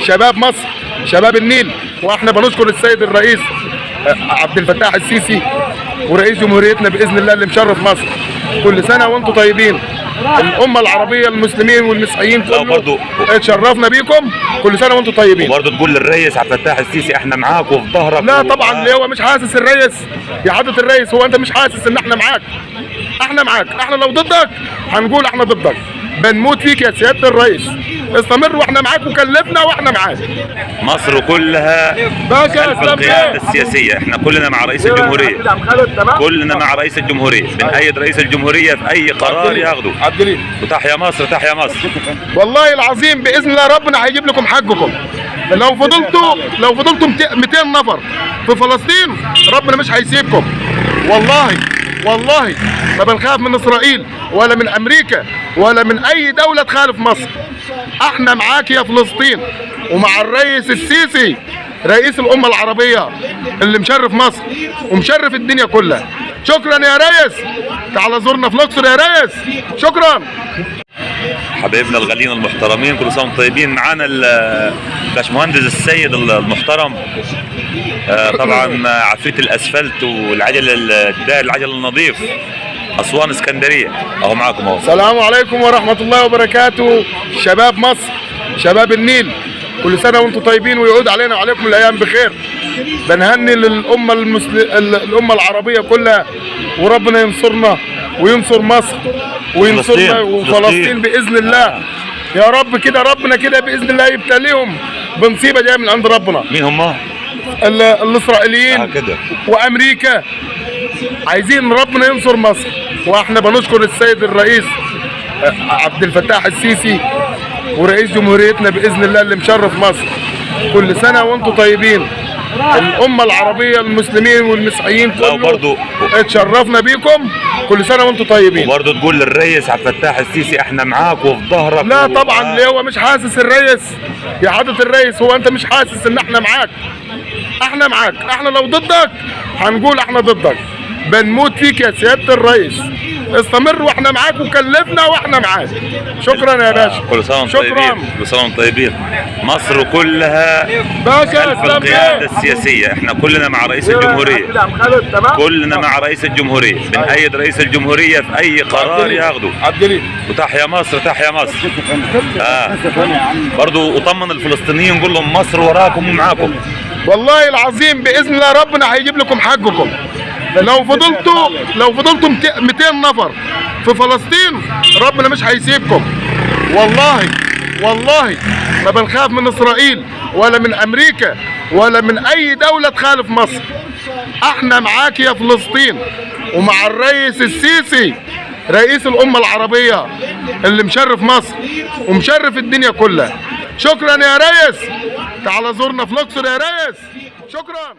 شباب مصر، شباب النيل. واحنا بنشكر السيد الرئيس عبد الفتاح السيسي ورئيس جمهوريتنا باذن الله اللي مشرف مصر. كل سنة وانتم طيبين، الامة العربية، المسلمين والمسيحيين لا كله برضو. اتشرفنا بيكم. كل سنة وانتم طيبين. وبرضه تقول للرئيس عبد الفتاح السيسي احنا معاك وفي ظهرك. لا طبعا، ليه هو مش حاسس الرئيس؟ يا حضرة الرئيس، هو انت مش حاسس ان احنا معاك؟ احنا معاك، احنا لو ضدك هنقول احنا ضدك. بنموت فيك يا سيادة الرئيس، استمر واحنا معاك، وكلفنا واحنا معاك. مصر كلها باشا خلف اسلام القيادة بيه. السياسية، احنا كلنا مع رئيس الجمهورية، كلنا مع رئيس الجمهورية، بنأيد رئيس الجمهورية في أي قرار ياخده. عبد الجليل. وتحيا مصر، تحيا مصر. والله العظيم باذن الله ربنا هيجيب لكم حقكم. لو فضلتوا 200 نفر في فلسطين ربنا مش هيسيبكم. والله والله ما بنخاف من اسرائيل ولا من امريكا ولا من اي دولة تخالف مصر. احنا معاك يا فلسطين، ومع الرئيس السيسي رئيس الامة العربية اللي مشرف مصر ومشرف الدنيا كلها. شكرا يا ريس، تعال زورنا في الاقصر يا ريس. شكرا. حبايبنا الغاليين المحترمين، كل سنة وانتم طيبين. معانا الباشمهندس السيد المحترم، طبعا عفريت الاسفلت والعجل الدائر، العجل النظيف، اسوان اسكندرية، اهو معاكم اهو. السلام عليكم ورحمة الله وبركاته. شباب مصر، شباب النيل، كل سنة وانتم طيبين ويعود علينا وعليكم الأيام بخير. بنهني للأمة الأمة العربية كلها، وربنا ينصرنا وينصر مصر وينصرنا فلسطين. وفلسطين بإذن الله يا رب. كده ربنا كده بإذن الله يبتليهم بمصيبة جاية من عند ربنا. مين هم؟ الإسرائيليين كده. وامريكا. عايزين ربنا ينصر مصر، واحنا بنشكر السيد الرئيس عبد الفتاح السيسي ورئيس جمهوريتنا باذن الله اللي مشرف مصر. كل سنة وانتم طيبين، الامة العربية، المسلمين والمسيحيين لا كله وبرضو. اتشرفنا بيكم. كل سنة وانتم طيبين. وبرضه تقول للرئيس عبد الفتاح السيسي احنا معاك وفي ظهرك. لا طبعا، ليه هو مش حاسس الرئيس؟ يا حضرة الرئيس، هو انت مش حاسس ان احنا معاك؟ احنا معاك، احنا لو ضدك هنقول احنا ضدك. بنموت فيك يا سيادة الرئيس، استمر واحنا معاك، وكلفنا واحنا معاك. شكرا يا باشا. كل سنة وانتم شكرا طيبين، كل سنة وانتم طيبين. مصر كلها باشا خلف اسلام القيادة بيه. السياسية، احنا كلنا مع رئيس الجمهورية، كلنا مع رئيس الجمهورية، بنأيد رئيس الجمهورية في أي قرار ياخده. عبد الجليل. وتحيا مصر، تحيا مصر. برضو اطمن الفلسطينيين، قول لهم مصر وراكم ومعاكم. والله العظيم باذن الله ربنا هيجيب لكم حقكم. لو فضلتوا 200 نفر في فلسطين ربنا مش هيسيبكم. والله والله ما بنخاف من اسرائيل ولا من امريكا ولا من اي دولة تخالف مصر. احنا معاك يا فلسطين، ومع الرئيس السيسي رئيس الامة العربية اللي مشرف مصر ومشرف الدنيا كلها. شكرا يا ريس، تعال زورنا في الاقصر يا ريس. شكرا.